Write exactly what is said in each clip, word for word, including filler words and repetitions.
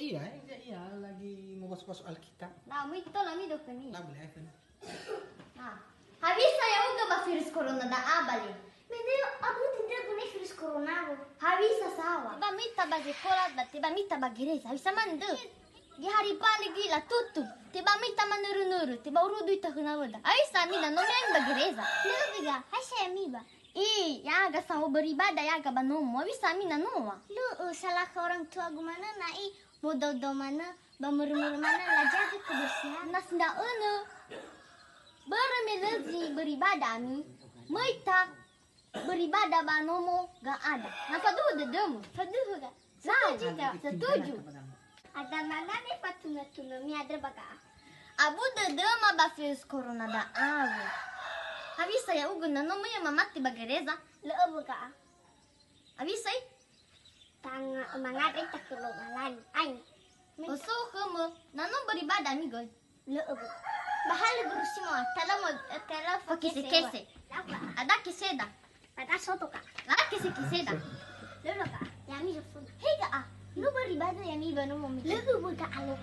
Iya, iya, iya, lagi mau masuk-masuk Alkitab. Nah, mui tola mi dokoni. Nah, boleh iPhone. Nah, hawisa ya'ugö ba virus corona da'a bale? Mene abu tindra gune virus corona wo. Hawisa sawa. Teba mita ba zekola, ba teba mita ba gereza. Hawisa manö dö. Di hari bale gi la tutup. Teba mita manuru-nuru, teba urudu ita khö nawöda. Hawisa mi na no mi ba gereza? Lö biga, hawisa ya'ami ba? I, yaga sawo beribadah yaga ba nomo, hawisa mi na noa? Lu'u, salah ke orang tua gumana na'i mododo manö, ba muru-muru manö, lajaga kebersihan. Na sinda'önö, börö me lö zi beribadah ami, möi ta beribadah ba nomo ga'ada. Na faduhu dödömö? Faduhu ga? Nah, setuju ga? Setuju. Ada mana me fatuna-tuna mi ada ba ga'a? Abu dödöma ba virus corona da'a. Hawisa ya'ugö na no möi mamati ba gereza? Lö'ö ba ga'a. Hawisa i? Tanga mangadre ita khö Lowalangi. Ai. Oso khömö, na no beribadah ami göi? Lö'ö ba. Ba halö guru Simon, tala mo, tala fakese. Fakese-kese. Ada keseda. Ada soto ka. La kese-keseda. Lö'ö ka. Ya'ami zofun. He ga'a. No beribadah ya'ami ba nomo mi. Lö'ö ba ga'a lo.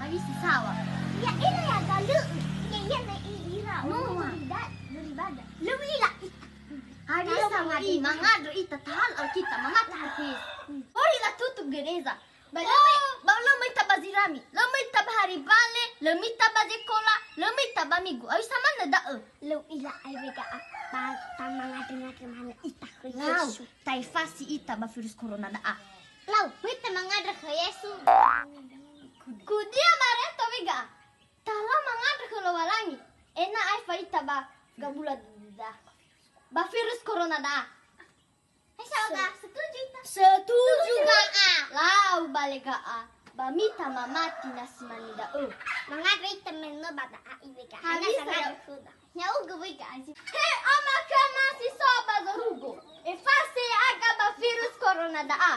Hawisa sawa. Ya ela yaga lö'ö. Ya, ya na i ira. No, no ma. Beribadah. Beribadah. Lö'ö ila. Hawisa mangandrö ita, tahalö kita, mamati hadis. Ori la tutup gereza. Ba lö möi, ba lö möi ita ba zirami, lö möi ita ba hari bale, lö möi ita ba zekola, lö möi ita ba migu. Hawisa manö da'ö. Lö ila ai we ga'a, ba ta mangadre-ngadre manö ita khö Yesu. Ta'efasi ita ba virus corona da'a. Lau, möi ta mangadre khö Yesu. Kudia mareto we ga'a. Tala mangadre khö Lowalangi. Ena'ö aefa ita ba gabula da. Ba virus corona da'a. Hai, sawa ga? Setuju ita? Setuju ga'a. Lau bale ga'a. Ba mita mamati na si mane da'ö. Mangadre ita menö ba da'a iwe ga'a. Hana sangadre khöda. Ya'ugö wöi ga'a zi. He ama khöma si so ba zorugo. Efasi aga ba virus corona da'a.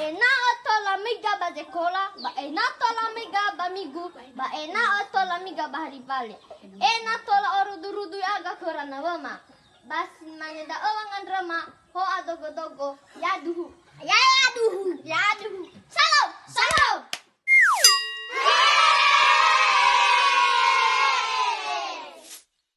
Ena'ö tola möi ga ba zekola, ba ena'ö tola möi ga ba migu, ba ena'ö tola möi ga ba hari bale. Ena'ö tola orudu-rudu aga khöra nawöma. Ba si mane da'ö wangandröma, ho adogo-dogo, yaduhu. Ya, yaduhu. Yaduhu. Salam.